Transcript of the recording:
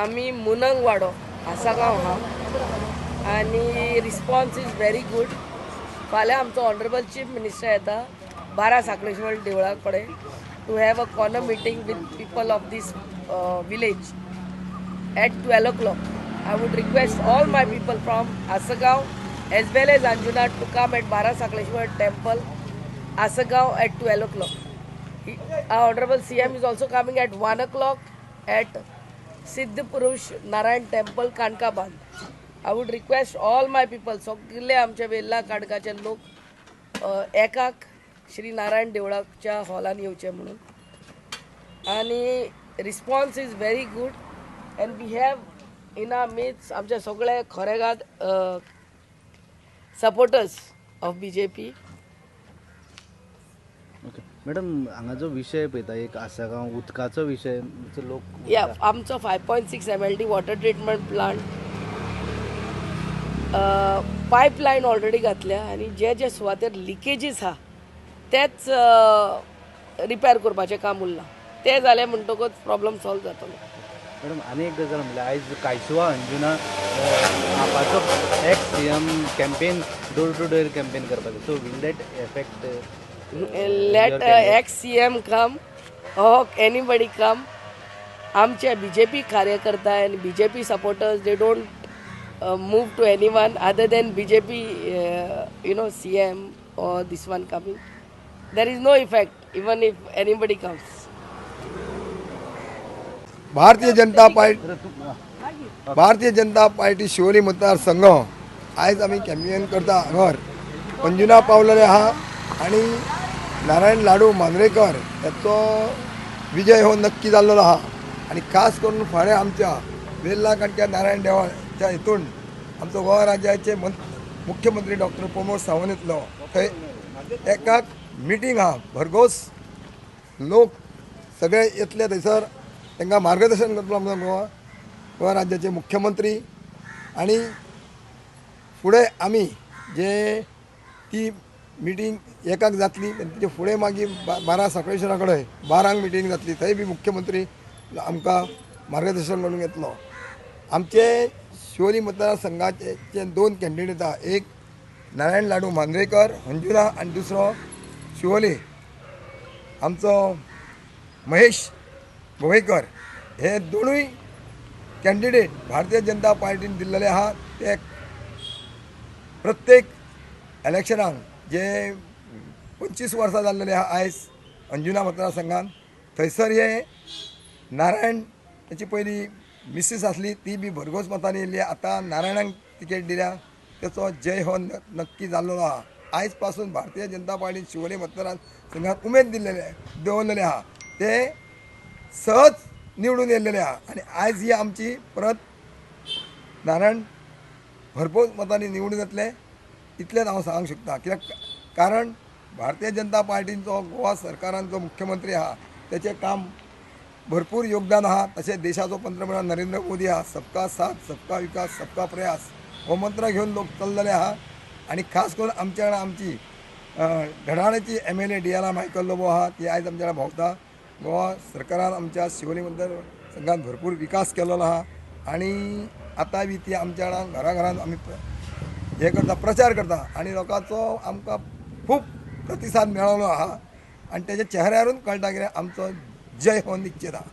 आमी मुनंगवाडो आसागांव आहा आनी रिस्पॉन्स is very good. फाल्यां आमचो ऑनरेबल चीफ मिनिस्टर येता 12 साखळेश्वर देवळा कडेन to have a corner meeting with people of this village at 12 o'clock. I would request all my people from Asagaon as well as Anjuna to come at Bara Sakleshwar Temple, Asagaon at 12 o'clock. Our Honorable CM is also coming at 1 o'clock at Siddh Purush Narayan Temple, Kankaband. I would request all my people, सगळे आमचे वेल्ला काणकाचे लोक एकाक श्री नारायण देवळाच्या हॉलान येवचे म्हणून. आणि response is very good and we have in our midst आमचे सगळे खरेगाद supporters of BJP. Okay madam, हांगा जो विशय पळयता एक आसागांव उदकाचो विशय लोक या, आमचो 5.6 MLD water treatment plant pipeline already घातल्या आनी जे जे सुवातेर लिकेजीस आहा तेच रिपेर करपाचें काम उरलां. तें जालें म्हणटकूच प्रॉब्लम सॉल्व जातलो. मॅडम, आनी एक गजाल म्हणल्यार आयज कायसुवा Anjuna आपाचो ex CM campaign, door to door campaign करपाचो, so will that affect? Let ex CM come or anybody come, आमचे बीजेपी कार्यकर्ता आनी BJP supporters, they don't move to anyone other than BJP, CM or this one coming. There is no effect even if anybody comes. Bharatiya Janata party, Bharatiya Janata party Siolim मतदारसंघ आयज आमी campaign करता. हांगर अंजुना पावलेले आहा आनी नारायण लाडू मांद्रेकर हेचो विजय हो नक्की जाल्लो आहा. आनी खास करून फाल्यां आमच्या वेल्ला काणक्या नारायण देवाच्या हितून आमचो गोवा राज्याचे मुख्यमंत्री डॉक्टर प्रमोद सावंत येतलो. थंय एकाक मिटींग आहा. भरघोस लोक सगळे येतले. थंयसर तांकां मार्गदर्शन करतलो आमचो गोवा राज्याचे मुख्यमंत्री. आनी फुडें आमी जे ती मिटींग एकाक जातली, तेजे फुडें मागीर 12 साखळेश्वरा कडेन 12क मिटींग जातली. थंय बी मुख्यमंत्री आमकां मार्गदर्शन करूंक येतलो. आमचे शिवोली मतदारसंघाचे जे दोन कॅन्डिडेट आहा, एक नारायण लाडू मांद्रेकर अंजुना आनी दुसरो शिवोली आमचो महेश गोवेकर. हे दोनूय कॅन्डिडेट भारतीय जनता पार्टीन दिल्लेले आहा. ते प्रत्येक इलेक्शनाक जे 25 वर्सां जाल्लेले आहा आयज अंजुना मतदारसंघान, थंयसर हे नारायण ताची पयली मिसीस आसली, ती बी भरघोस मतांनी येयल्ली. आतां नारायणाक तिकेट दिल्या, तेचो जय हो नक्की जाल्लो आहा. आयज पासून भारतीय जनता पार्टीन शिवोली मतदारसंघात उमेद दिल्लेले दवरलेले आहा. ते सहज निवडून येयल्लेले आहा आनी आयज ही आमची परत नारायण भरपूर मतांनी निवडून येतले इतलेंच हांव सांगूंक शकता. कित्याक कारण भारतीय जनता पार्टीचो गोवा सरकारान जो मुख्यमंत्री आहा तेचें काम भरपूर योगदान आहा. तशेंच देशाचो पंतप्रधान नरेंद्र मोदी आहा, सबका साथ सबका विकास सबका प्रयास हो मंत्र घेवन लोक चल्लेले आहा. आनी खास करून आमच्या वांगडा आमची धडाळेची MLA Diana Michael Lobo आहा, ती आयज आमच्या वांगडा भोंवता. गोवा सरकारान आमच्या शिवोली मतदारसंघात भरपूर विकास केलेलो आहा आनी आतां बी ती आमच्या वांगडा घराघरान आमी हे करता, प्रचार करता आनी लोकांचो आमकां खूब प्रतिसाद मेळ्ळो आहा आनी तेच्या चेहऱ्यारून कळटा कितें आमचो जय हो निश्चित आहा.